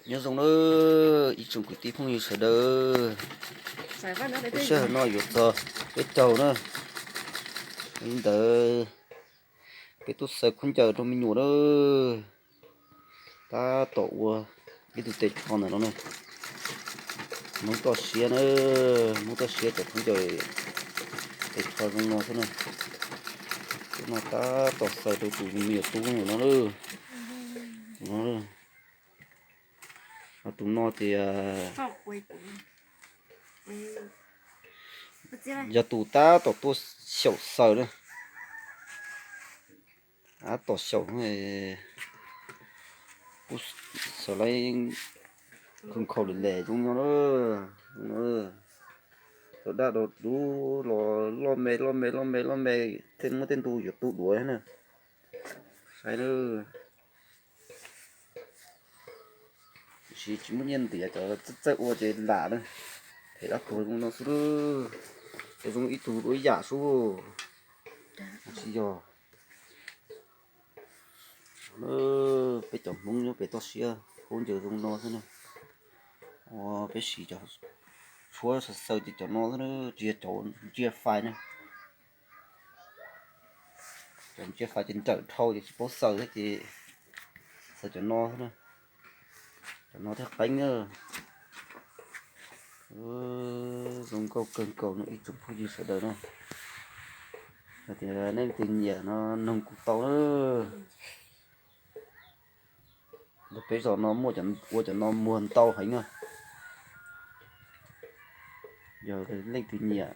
Nyob zoo na ib tsoom kwv tij phooj ywg sawv daws, lub sij hawm no yuav txog peb caug na. Li ntawd peb tuaj xaws khaub ncaws rau me nyuam na. Tab tom ua ib tug tes tsho ntawm no na. Hmoob toj siab na, Hmoob toj siab cov khaub ncaws tes tsho zoo no xwb na. Tus no tab tom xaws rau tus me nyuam tub no na. Tus no, tus no ces yog tus tab tom tuaj xyaum xaws na. Tab tom xyaum, kuj xaws lawm, khaus khaus lem lem zoo no na. Cov daj dog dub los loj me loj me loj me loj me, thiaj muaj tej ntu yuav tu duav na. Saib na. Tiam sis tsis muaj nyiaj ntiav, cov txawj txawj ua ces lam na. Them dab tuag zoo no xwb, ces zoo ib tug dua ib yam xwb. Tsis yog peb cov Hmoob nyob pem toj siab khaub ncaws zoo no xwb na. Ua peb siv cov tshuab xaws xaws ces cov no xwb na, tsis yog cov ntsia fais na. Cov ntsia fais ces nrawm dhau ces tsis paub xaws thiab ces xaws cov no xwb na. Cov no thiaj qeeb na. Zoo nkauj kawg nkaus no ib tsoom phooj ywg sawv daws na. Yog tias nej leej twg nyiam no noog kuv tau na. Ntawm peb zos no muaj ua cov no muag ntau heev na. Yog leej twg nyiam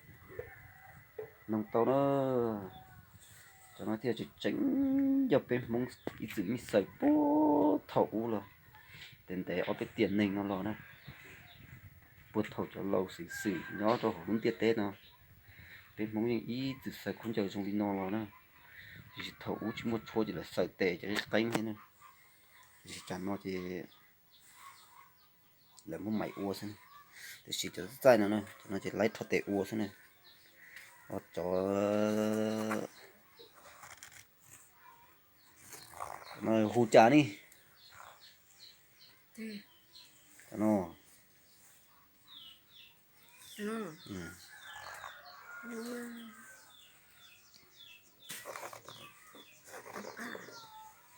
noog tau na. Cov no thiaj tseem tseem yog peb Hmoob ib txwm yeej xaws puag thaum ub los, ntev ntev ob peb tiam neeg no los na. Puag thaum cov laus xwm xwm nyob rau hauv lub ntiaj teb no, peb Hmoob yeej ib txwm xaws khaub ncaws zoo li no los na. Tiam sis thaum ub tsis muaj tshuab ces lawv xaws tes cov qeeb thiab na. Tiam sis tsam no ces lawv muab maim ua xwb na. Tiam sis cov txaij no na, cov no ces laib rho tes ua xwb na. Cov no hu cas ne? Cov no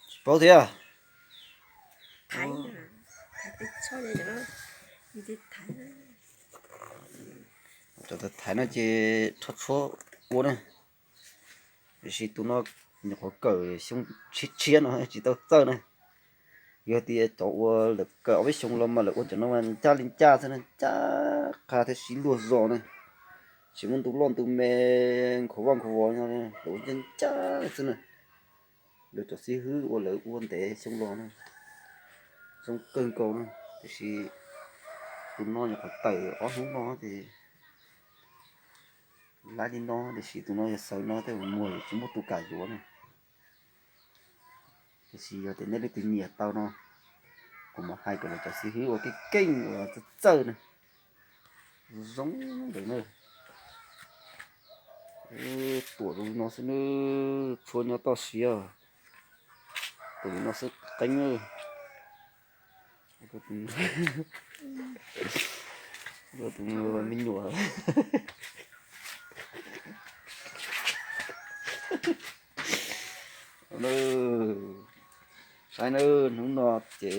tsis paub thiab. Cov thaiv no ces rho tshuab ua na. Tiam sis tus no nyuam qhuav kawm xyoo tshiab tshiab no tsis tau txawj na. Yog tias cov uas lawv kawm ob peb xyoos los mas lawv ua cov no mas ncaj li ncaj xwb na, ncaj qha thiab sib luag zos na. Tsis muaj ntu loj ntu me nkhaus vaj nkhaus vos no, lawv ua ncaj ncaj xwb na. Lawv cov xib hwb uas lawv ua ntev xyoo los na, zoo kawg nkaus na. Tiam sis tus no nyuam qhuav tawm ob hnub no ces laib li no, tiam sis tus no yog xaws no tej muag tsis muaj tus kam yuav na. Tiam sis yog tias nej leej twg nyiam tau no, kuv mam hais kom lawv cov xib hwb ua keej keej uas txawj txawj na, zoo ntawd na. Tuam zoo li no xwb na, tshuab nyob toj siab, tuam li no xwb qeeb. Tus me nyuam saib na, hnub no ces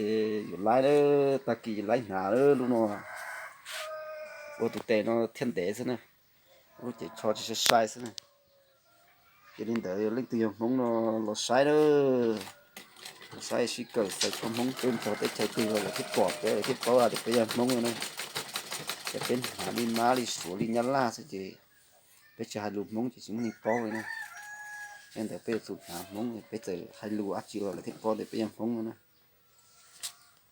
yuav laib na, tag kis laib hnav lub no, ua tus tes no thiaj ntev xwb na, lub ces tsho tsis sai sai xwb na. Ces li ntawd leej twg yog Hmoob no los saib na, los saib sib kawm xaws tshuab Hmoob peb nrog teb chaws twg los lawv thiaj pom peb, lawv thiaj paub hais tias peb yog Hmoob no na. Ces peb hnav li Mab li Suav li Nyab Laj xwb ces peb tsis hais lus Hmoob ces tsis muaj neeg paub li na. Yog ntawd peb yuav tsum hnav Hmoob, peb txawm hais lus dab tsi los lawv thiaj paub tias peb yog Hmoob no na.